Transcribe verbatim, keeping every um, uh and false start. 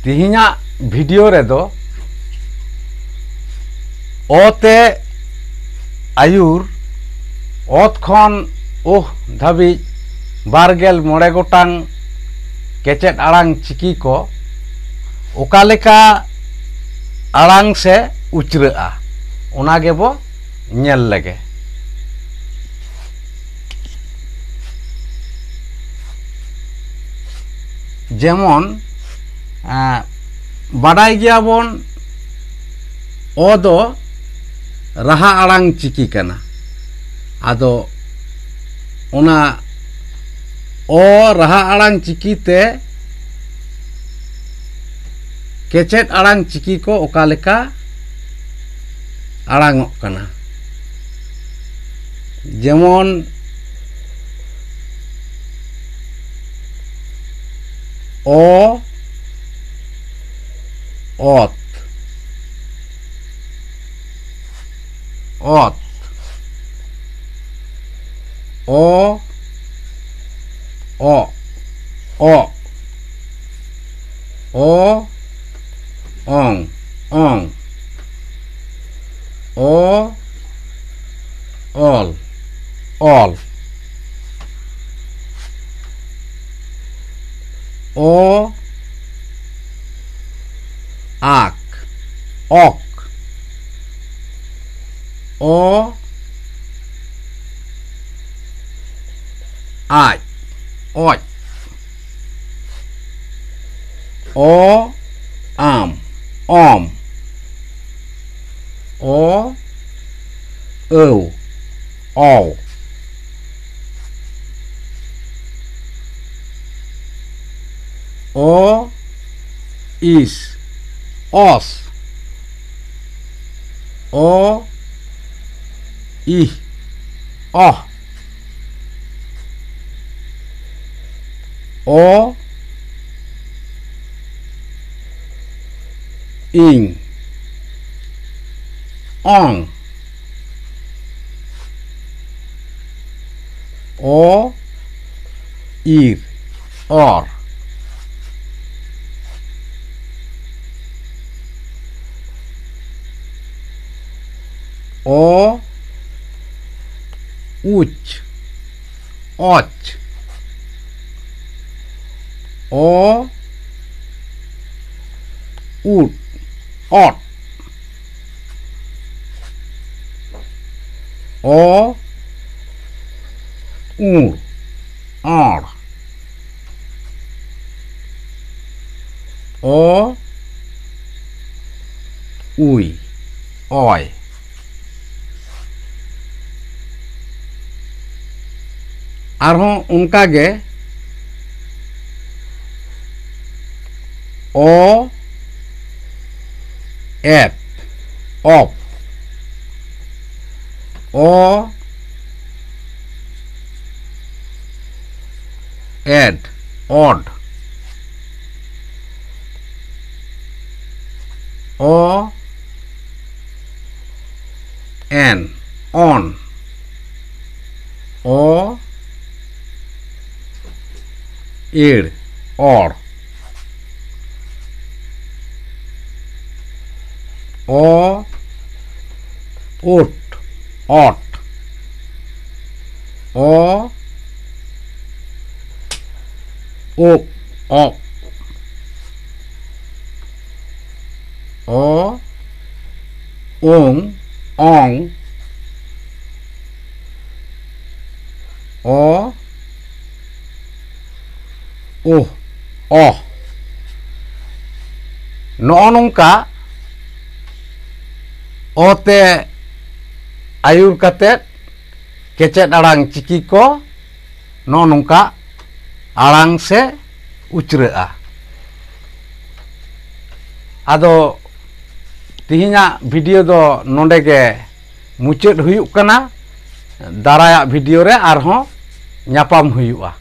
ᱛᱮᱦᱮᱧᱟᱜ ᱵᱷᱤᱰᱤᱭᱳ ᱨᱮᱫᱚ ᱚ ᱛᱮ ᱟᱹᱭᱩᱨ, ᱚᱛ ᱠᱷᱚᱱ ᱳᱦ ᱫᱷᱟᱹᱵᱤᱡ ᱵᱟᱨ ᱜᱮᱞ ᱢᱚᱬᱮ ᱜᱚᱴᱟᱝ ᱠᱮᱪᱮᱫ ᱟᱲᱟᱝ ᱪᱤᱠᱤ ᱠᱚ ᱚᱠᱟ ᱞᱮᱠᱟ ᱟᱲᱟᱝ ᱥᱮ ᱩᱪᱨᱟᱹᱜᱼᱟ, ᱚᱱᱟ ᱜᱮᱵᱚ ᱧᱮᱞ ᱞᱮᱜᱮ᱾ ᱡᱮᱢᱚᱱ, ᱮᱸ, ᱵᱟᱰᱟᱭ ᱜᱮᱭᱟᱵᱚᱱ, ᱚ ᱫᱚ ᱨᱟᱦᱟ ᱟᱲᱟᱝ ᱪᱤᱠᱤ ᱠᱟᱱᱟ᱾ ᱟᱫᱚ ᱚᱱᱟ ᱚ ᱨᱟᱦᱟ ᱟᱲᱟᱝ ᱪᱤᱠᱤ ᱛᱮ ᱠᱮᱪᱮᱫ ᱟᱲᱟᱝ ᱪᱤᱠᱤ ᱠᱚ ᱚᱠᱟ ᱞᱮᱠᱟ ᱟᱲᱟᱝᱚᱜ ᱠᱟᱱᱟ? ᱡᱮᱢᱚᱱ, ᱚ, ᱚᱛ, ᱚᱛ, ᱚ, ᱚᱜ, ᱚᱜ, ᱚ, ᱚᱝ, ᱚᱝ, ᱚ, ᱚᱞ, ᱚᱞ, ᱚ, ᱟᱠ, ᱚᱠ, ᱚ, ᱟᱡ, ᱚᱡ, ᱚ, ᱟᱢ, ᱚᱢ, ᱚ, ᱟᱹᱣ, ᱚᱣ, ᱚ, ᱤᱥ, ᱚᱥ, ᱚ, ᱤᱦ, ᱚᱦ, ᱚ, ᱤᱝ, ᱚᱝ, ᱚ, ᱤᱨ, ᱚᱨ, ᱚ, ᱩᱪ, ᱚᱪ᱾ ᱚ, ᱩᱫ, ᱚᱫ᱾ ᱚ, ᱩᱲ, ᱚᱸᱲ᱾ ᱚ, ᱩᱭ, ᱚᱭ᱾ ᱟᱨᱦᱚᱸ ᱚᱱᱠᱟ ᱜᱮ, ᱚ, ᱮᱯ, ᱚᱯ᱾ ᱚ, ᱮᱰ, ᱚᱰ᱾ ᱚ, ᱮᱱ, ᱚᱱ᱾ ᱚ, ᱤᱲ, ᱚᱲ᱾ ᱚ, ᱩᱴ, ᱚᱴ᱾ ᱚ, ᱩᱯ, ᱚᱯ᱾ ᱚ, ᱩᱝ, ᱚᱝ᱾ ᱚ, ᱩᱦ, ᱚᱦ᱾ ᱱᱚᱜᱼᱚ ᱱᱚᱝᱠᱟ ᱚ ᱛᱮ ᱟᱹᱭᱩᱨ ᱠᱟᱛᱮᱫ ᱠᱮᱪᱮᱫ ᱟᱲᱟᱝ ᱪᱤᱠᱤ ᱠᱚ ᱱᱚᱜᱼᱚ ᱱᱚᱝᱠᱟ ᱟᱲᱟᱝ ᱥᱮ ᱩᱪᱨᱟᱹᱜᱼᱟ᱾ ᱟᱫᱚ ᱛᱤᱦᱤᱧᱟᱜ ᱵᱷᱤᱰᱤᱭᱳ ᱫᱚ ᱱᱚᱰᱮ ᱜᱮ ᱢᱩᱪᱟᱹᱫ ᱦᱩᱭᱩᱜ ᱠᱟᱱᱟ᱾ ᱫᱟᱨᱟᱭᱟᱜ ᱵᱷᱤᱰᱤᱭᱳ ᱨᱮ ᱟᱨᱦᱚᱸ ᱧᱟᱯᱟᱢ ᱦᱩᱭᱩᱜᱼᱟ᱾